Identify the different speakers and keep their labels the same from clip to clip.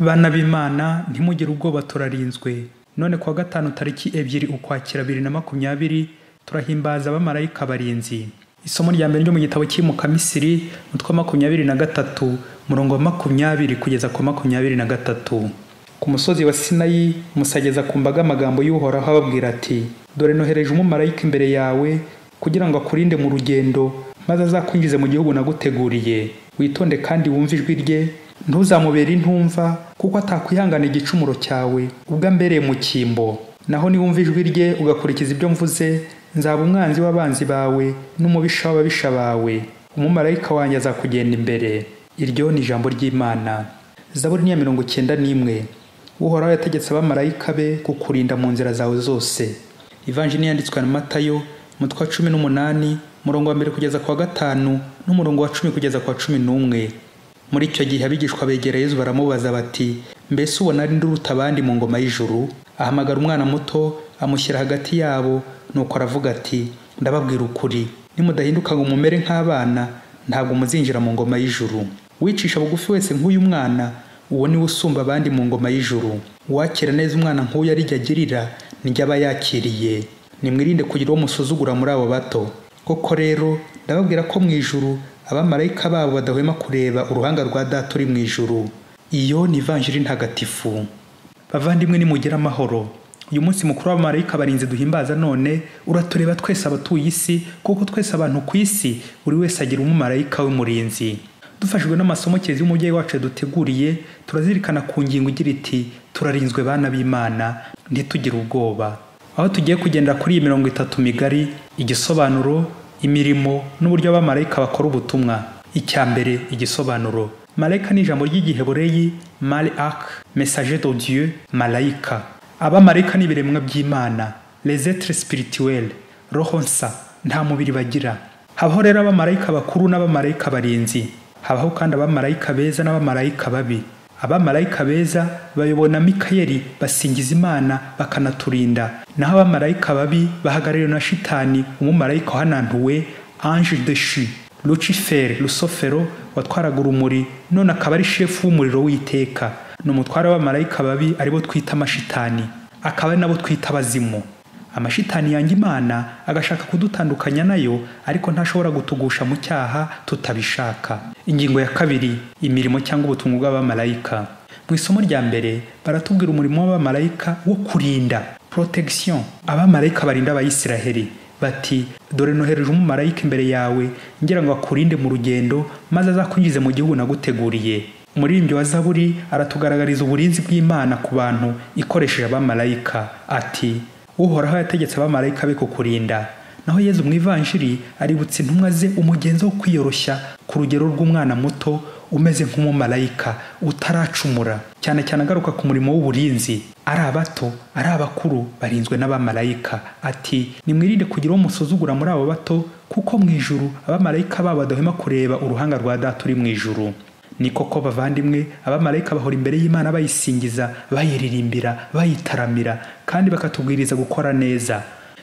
Speaker 1: Bana b'Imana, ntimugire ubwoba, turarinzwe. None kuwa gatanu tariki 2 Ukwakira 2020 turahimbaza abamarayika barinzi. Isomo rya mbere ryo mu gitabo cy'Imukamisiri, umutwe wa 23, umurongo wa 20 kugeza ku 23. Ku musozi wa Sinayi, Musa ageza ku mbaga amagambo y'Uhoraho ababwira ati: Dore nohereje umumarayika imbere yawe kugira ngo akurinde mu rugendo, maze azakwinjize mu gihugu naguteguriye. Witonde kandi wumve ijwi rye, ntuzamubere intumva, kuko atakwihangana igicumuro cyawe ubwo ambereye mu cyimbo. Naho niwumva ijwi rye ugakurikiza ibyo mvuze, nzaba umwanzi w'abanzi bawe n'umubisha w'ababisha bawe. Umumarayika wanjye azakugenda imbere. Iryo ni ijambo ry'Imana. Zaburi ni ya 91. Uhoraho yategetse abamarayika be kukurinda mu nzira zawe zose. Ivanjiri yanditswe na Matayo, umutwe wa 18, umurongo wa 1 kugeza ku wa 5 n'umurongo wa 10 kugeza ku wa 11. Muri icyo gihe abigishwa begera Yezu baramubaza bati: Mbese ubona ari nde uruta abandi mu ngoma y'ijuru? Ahamagara umwana muto amushyira hagati yabo, nuko aravuga ati: Ndababwira ukuri, nimudahinduka ngo mumere nk'abana, ntabwo muzinjira mu ngoma y'ijuru. Wicisha bugufi wese nk'uyu mwana, uwo niwe usumba abandi mu ngoma y'ijuru. Uwakira neza umwana nk'uyu arijya agirira, nijya aba yakiriye. Nimwirinde kugira uwo musuzugura muri abo bato. Koko rero ndababwira ko mu ijuru abamarayika babo badahwema kureba uruhanga rwa Data uri mu ijuru. Iyo ni Ivanjiri ntagatifu. Bavandimwe, nimugire amahoro. Uyu munsi mukuru w'abamarayika barinzi duhimbaza none uratureba twese abatuye isi, kuko twese abantu ku isi buri wese agira umumarayika w'umurinzi. Dufashijwe n'amasomo Kiliziya umubyeyi wacu yaduteguriye, turazirikana ku ngingo igira iti: turarinzwe bana b'Imana, ntitugire ubwoba. Aho tugiye kugendera kuri iyi 30 migari, igisobanuro, imirimo n'uburyo abamarayika bakora ubutumwa. Icya mbere, igisobanuro. Malayika ni ijambo ry'igihebureyi malak, messager de Dieu, malayika. Abamarayika ni ibiremwa by'Imana, les êtres spirituels, roho nsa, nta mubiri bagira. Habaho rero abamarayika bakuru n'abamarayika barinzi. Habaho kandi abamarayika beza n'abamarayika babi. Abamarayika beza bayobowe na Mikayeli, basingiza Imana bakanaturinda. Naho abamarayika babi bahagarariwe na Shitani, umumarayika wahanantuwe, ange déchu, Lucifer, Rusofero watwaraga urumuri, none akaba ari shefu w'umuriro w'iteka. Ni umutware w'abamarayika babi, aribo twita amashitani, akaba ari nabo twita abazimu. Amashitani yanga Imana agashaka kudutandukanya nayo, ariko ntashobora gutugusha mu cyaha tutabishaka. Ingingo ya kabiri, imirimo cyangwa ubutumwa bw'abamarayika. Mu isomo rya mbere baratubwira umurimo w'abamarayika wo kurinda, protection. Abamarayika barinda Abayisiraheli bati: Dore nohereje umumarayika imbere yawe ngira ngo akurinde mu rugendo, maze azakwinjize mu gihugu naguteguriye. Umuririmbyi wa Zaburi aratugaragariza uburinzi bw'Imana ku bantu ikoresheje abamarayika, ati: Uhoraho yategetse abamarayika be kukurinda. Naho Yezu mu Ivanjiri aributsa intumwa ze umugenzo wo kwiyoroshya ku rugero rw'umwana muto umeze nk'umumarayika utaracumura, cyane cyane agaruka ku murimo w'uburinzi. Ari abato ari abakuru barinzwe n'abamarayika. Ati: Nimwirinde kugira uwo musuzugura muri abo bato, kuko mu ijuru abamarayika babo badahwema kureba uruhanga rwa Data uri mu ijuru. Ni koko bavandimwe, abamarayika bahora imbere y'Imana bayisingiza, bayiririmbira, bayitaramira, kandi bakatubwiriza gukora neza.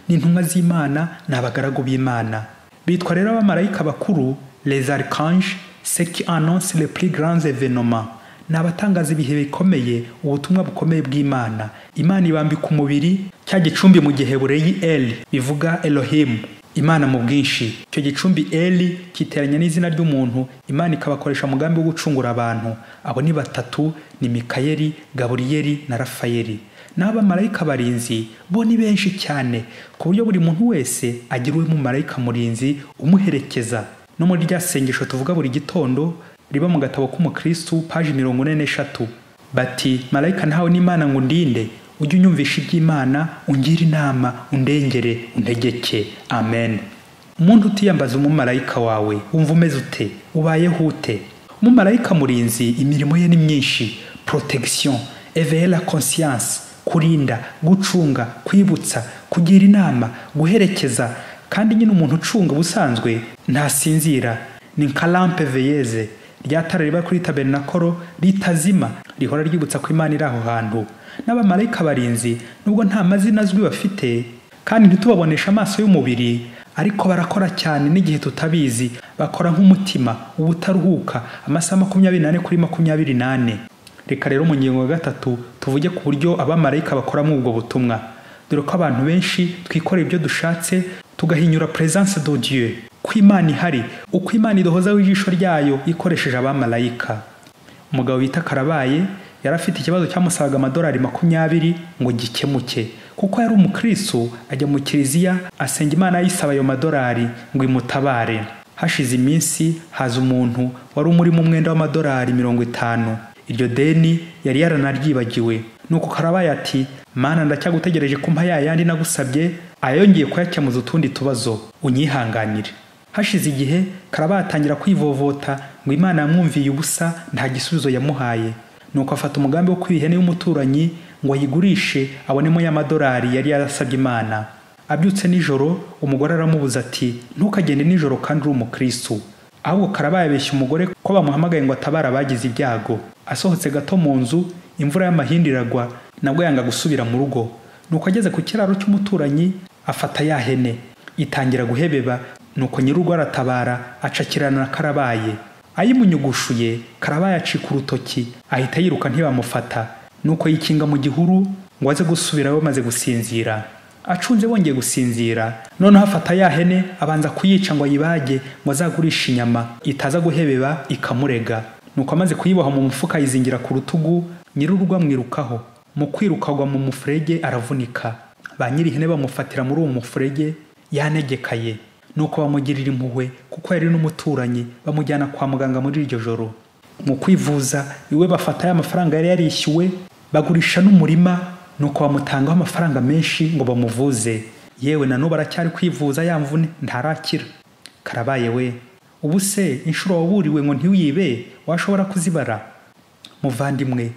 Speaker 1: Ni intumwa z'Imana, ni abagaragu b'Imana. Bitwa rero abamarayika bakuru, les archanges, ceux qui annoncent les plus grands événements. Ni abatangaza ibihe bikomeye, ubutumwa bukomeye bw'Imana. Imana ibambika umubiri, cya gicumbi mu gihebureyi El bivuga Elohim, Imana mu bwinshi. Icyo gicumbi Eli kiteranya n'izina ry'umuntu, Imana ikabakoresha umugambi wo gucungura abantu. Abo ni batatu, ni Mikayeli, Gaburiyeli na Rafayeli. Naho abamarayika barinzi bo ni benshi cyane, ku buryo buri muntu wese agira uwe mumarayika murinzi umuherekeza. No muri rya sengesho tuvuga buri gitondo riba mu gatabo k'umukristu, paji 43, bati: Malayika ntawe n'Imana ngo undinde, ujye unyumvisha iby'Imana, ungire inama, undengere, untegeke. Amen. Umuntu utiyambaza umumarayika wawe, wumva umeze ute? Ubayeho ute? Umumarayika murinzi imirimo ye ni myinshi: protection, éveiller la conscience, kurinda, gucunga, kwibutsa, kugira inama, guherekeza. Kandi nyine umuntu ucunga ubusanzwe ntasinzira, ni nka lampe veilleze, rya tara riba kuri tabernakoro ritazima, rihora ryibutsa ko Imana iri aho hantu. N'abamarayika barinzi nubwo nta mazina azwi bafite kandi ntitubabonesha amaso y'umubiri, ariko barakora cyane n'igihe tutabizi. Bakora nk'umutima ubutaruhuka amasaha 24 kuri 24. Reka rero mu ngingo ya gatatu tuvuge ku buryo abamarayika bakoramo ubwo butumwa. Dore ko abantu benshi twikorera ibyo dushatse, tugahinyura présence de Dieu, ko Imana ihari, uko Imana iduhozaho ijisho ryayo ikoresheje abamarayika. Umugabo bita Karabaye yari afite ikibazo cyamusabaga amadolari 20 ngo gikemuke. Kuko yari umukristo, ajya mu kiliziya asenga Imana ayisaba ayo madolari ngo imutabare. Hashize iminsi haza umuntu wari umurimo umwenda w'amadolari 50. Iryo deni yari yaranaryibagiwe. Nuko Karabaye ati: Mana, ndacyagutegereje kumpa ya yandi nagusabye, ayongeye kuyakemuza utundi tubazo, unyihanganire. Hashize igihe Karabaye atangira kwivovota ngo Imana yamwumviye ubusa, nta gisubizo yamuhaye. Nuko afata umugambi wo kwiba ihene y'umuturanyi ngo ayigurishe abonemo y'amadolari yari yarasabye Imana. Abyutse nijoro, umugore aramubuza ati: ntukagende nijoro kandi uri umukristo. Ahubwo Karabaye abeshya umugore ko bamuhamagaye ngo atabara abagize ibyago. Asohotse gato mu nzu, imvura y'amahindi iragwa, nabwo yanga gusubira mu rugo. Nuko ageze ku kiraro cy'umuturanyi afata ya hene, itangira guhebeba. Nuko nyir'urugo aratabara, acakirana na Karabaye. Ayimunyugushuye, Karabaye acika urutoki, ahita yiruka ntibamufata. Nuko yikinga mu gihuru ngo aze gusubirayo bamaze gusinzira. Acunze bongeye gusinzira, noneho afata ya hene abanza kuyica ngo ayibage, ngo azagurishe inyama itaza guhebeba ikamurega. Nuko amaze kuyiboha mu mufuka ayizingira ku rutugu, nyir'urugo amwirukaho. Mu kwiruka agwa mu mufurege aravunika. Ba nyir'ihene bamufatira muri uwo mufurege yanegekaye. Nuko bamugirira impuhwe kuko yari n'umuturanyi, bamujyana kwa muganga muri iryo joro. Mu kwivuza iwe bafata ya mafaranga yari yarishyuwe, bagurisha n'umurima. Nuko bamutangaho amafaranga menshi ngo bamuvuze. Yewe na n'ubu aracyari kwivuza ya mvune ntarakira. Karabaye we, ubu se inshuro waburiwe ngo ntiwibe washobora kuzibara? Muvandimwe,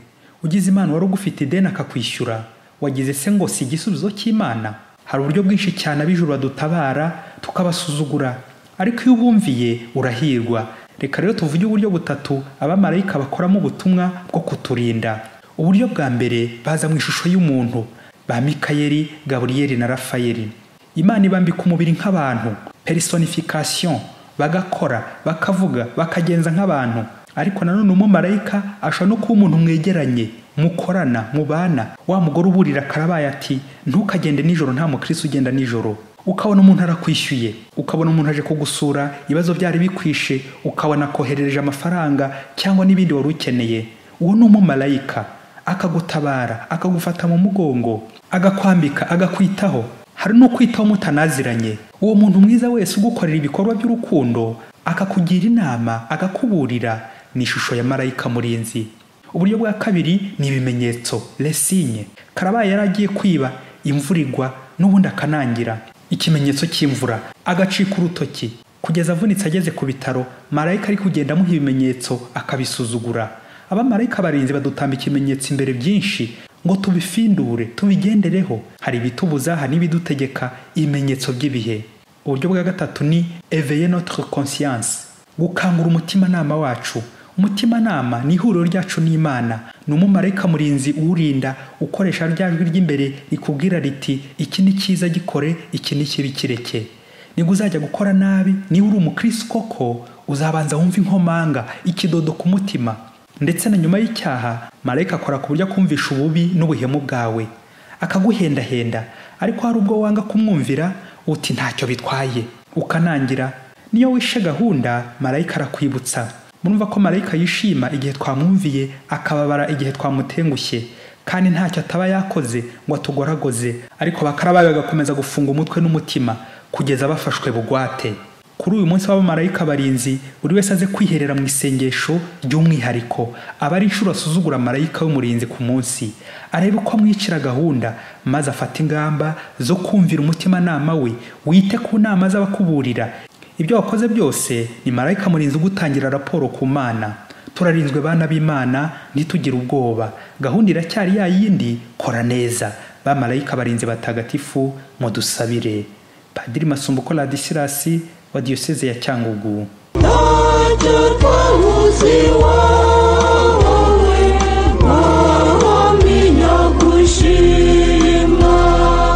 Speaker 1: ugize Imana wari ugufite ideni akakwishyura, wagize se ngo si igisubizo cy'Imana? Hari uburyo bwinshi cyane ab'ijuru badutabara tukabasuzugura, ariko iyo ubumviye urahirwa. Reka rero tuvuge uburyo butatu abamarayika bakoramo ubutumwa bwo kuturinda. Uburyo bwa mbere, baza mu ishusho y'umuntu, ba Mikayeli, Gaburiyeli na Rafayeli. Imana ibambika umubiri nk'abantu, personification, bagakora, bakavuga, bakagenza nk'abantu. Ariko nanone umumarayika ashobora no kuba umuntu mwegeranye, mukorana, mubana. Wa mugore uburira Karabaye ati: ntukagende nijoro, nta mukristo ugenda nijoro. Ukabona umuntu arakwishyuye, ukabona umuntu aje kugusura, ibibazo byari bikwishe, ukabona akoherereje amafaranga cyangwa n'ibindi wari ukeneye. Uwo ni umumarayika, akagutabara, akagufata mu mugongo, agakwambika, agakwitaho. Hari no kwitaho mutanaziranye. Uwo muntu mwiza wese ugukorera ibikorwa by'urukundo, akakugira inama, akakuburira, ni ishusho ya marayika murinzi. Uburyo bwa kabiri ni ibimenyetso, les signes. Karabaye yari agiye kwiba, imvura igwa, n'ubundi akanangira. Ikimenyetso cy'imvura, agacika urutoki kugeza avunitse ageze ku bitaro. Marayika ari kugenda amuha ibimenyetso akabisuzugura. Abamarayika barinzi badutamba ikimenyetso imbere byinshi ngo tubifindure, tubigendereho. Hari ibitubuza, hari n'ibidutegeka, ibimenyetso by'ibihe. Uburyo bwa gatatu ni éveiller notre conscience, gukangura umutimanama wacu. Umutimanama ni ihuriro ryacu n'Imana. Ni umumarayika murinzi uwurinda, ukoresha rya jwi ry'imbere rikubwira riti: iki ni cyiza gikore, iki ni kibi kireke. Nibwo uzajya gukora nabi, niba uri umukristo koko, uzabanza wumva inkomanga, ikidodo ku mutima. Ndetse na nyuma y'icyaha, marayika akora ku buryo akumvisha ububi n'ubuhemu bwawe, akaguhendahenda. Ariko hari ubwo wanga kumwumvira, uti ntacyo bitwaye, ukanangira. Niyo wishe gahunda, marayika arakwibutsa. Murumva ko marayika yishima igihe twamwumviye, akababara igihe twamutengushye, kandi ntacyo ataba yakoze ngo atugoragoze. Ariko bakarabaye bagakomeza gufunga umutwe n'umutima kugeza bafashwe bugwate. Kuri uyu munsi w'abamarayika barinzi, buri wese aze kwiherera mu isengesho ry'umwihariko, aba ari inshuro asuzugura marayika w'umurinzi ku munsi, arebe uko amwicira gahunda, maze afate ingamba zo kumvira umutimanama we. Wite ku nama z'abakuburira. Ibyo wakoze byose ni marayika murinzi ugutangira raporo ku Mana. Turarinzwe bana b'Imana, ntitugire ubwoba. Gahunda iracyari ya yindi, kora neza. Ba marayika barinzi batagatifu, mudusabire. Padiri Masumbuko Ladisirasi wa Diyoseze ya Cyangugu.
Speaker 2: Ntacyo twabuze iwawe, Mwami nyagushima.